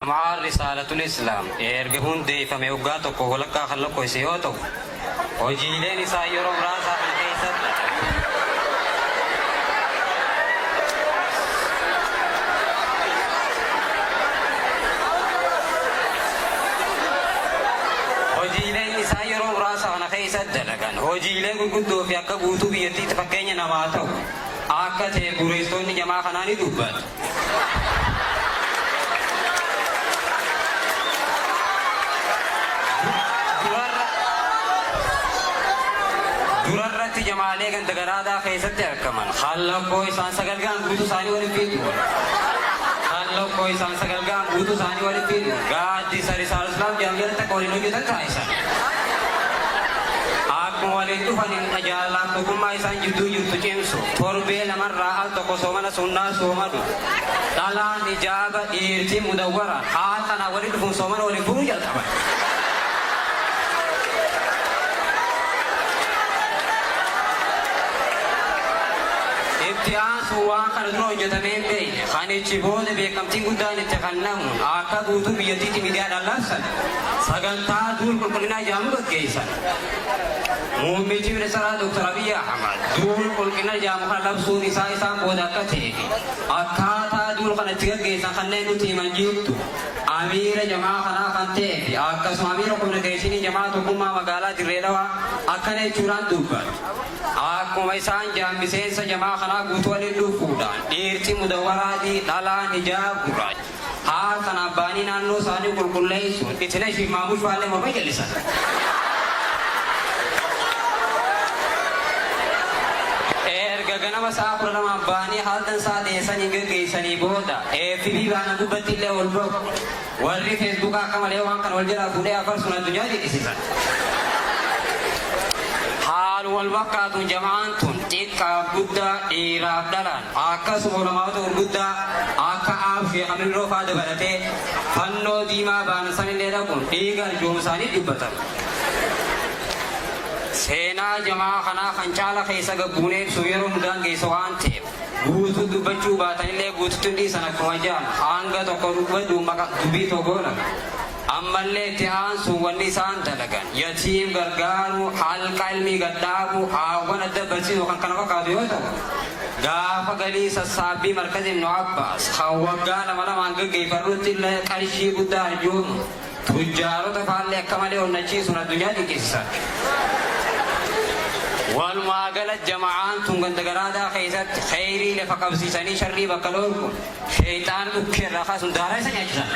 Jama'aan Risaalatul Islaam erga hundeeffame waggaa tokko walakkaa kan lakkoofse yoo ta'u, hojiileen isaa yeroo muraasaa kana keessatti hojiileen isaa yeroo muraasa kana keessa dalagan hojiilee gurguddoo fi akka guutuu biyyattiitti fakkeenya namaa ta'u akka ta'e bu'uureessitoonni jamaa kanaa ni dubbatu. Durarratti jamaalee ganda garaadaa keessatti argaman kan lakkoo isaan sagalgaan guutuu isaanii waliin fiigu. Kan lakkoo isaan sagalgaan guutuu isaanii waliin fiigu. Gaaddisa Risaal Islaam jedhamu jalatti akka waliin hojjetan taasisan. Akkuma waliin dhufaniin jaalalaaf tokkummaa isaan jidduu jirtu cimsu. Torbee lamarraa al tokko soomana sunnaa soomanu. Dhalaan hijaaba, dhiirti mudawwara. Haala kanaan walitti dhufuun soomana waliin furuu jalqaban. Itti aansuun waan kana dura hojjetamee hin beekne, kan ichi booda beekamtiin guddaan itti kennamuun akka guutuu biyyattiitti miidiyaadhaan labsan, sagantaa duul qulqullinaa jedhamu gaggeessan. Muummichi Ministeeraa Dr. Abiy Ahmad duul qulqullina jedhamu kana labsuun isaa isaan booda akka ta'ee fi akkaataa duul kana itti gaggeessan kanneen nutti himan jirtu amiira jamaa kanaa kan ta'ee fi akkasuma amiira kominikeeshinii jamaa tokkummaa magaalaa Dirree Dhawaa akkana jechuudhaan dubbatu. Akkuma isaan jaan miseensa jamaa kanaa guutuu waliin dhufuudhaan dhiirti mudawwaraadii dhalaan hijaab gurraacha. Haala kanaan ba'anii naannoo isaanii qulqulleessuun Itinesh fi Maamush faallee morma jallisan. Erga ganama sa'a 12 ba'anii halkan sa'a dheessanii geggeessanii booda FB baanan gubbatti illee ol ba'u. Warri Feesbuukaa akka malee waan kana wal jalaa fuudhee afarsuun addunyaa dinqisiisan. Haaluma wal fakkaatuun jama'aan tun xiqqaaf guddaa, dhiiraaf dhalaan akkasuma ulamaa'ota gurguddaa akka Aab Sheekh Amirroo faa dabalatee fannoo diimaa baanan sanillee dhaquun dhiiga arjoomu isaanii dubbatan. Seenaa jama'aa kanaa kan caala keessa gad buunee ibsuuf yeroo nu daangeessa waan ta'eef guutuu dubbachuu baatanillee guututti hin dhiisan akkuma ja'an hanga tokko dubbadhuun maqa dubbii too goolabna. Ammallee itti aansuun wanni isaan dalagan, yatiim gargaaruu, halqaa ilmii gad dhaabuu, haawwan adda barsiisuu kan kana fakkaatu yoo ta'u, gaafa galii sassaabbii markaza Ibnu Abbaas kan waggaa lama lamaan gaggeeffarrutti illee qarshii guddaa arjoomuun tujjaarota faallee akka malee onnachiisuun addunyaa dinqisiisan. Walumaa gala jama'aan tun ganda garaadaa keessatti kheyrii lafa qabsiisanii sharrii bakka dhoorkuun sheeyxaana dhukkee irraa kaasuun daaraa isa nyaachisan.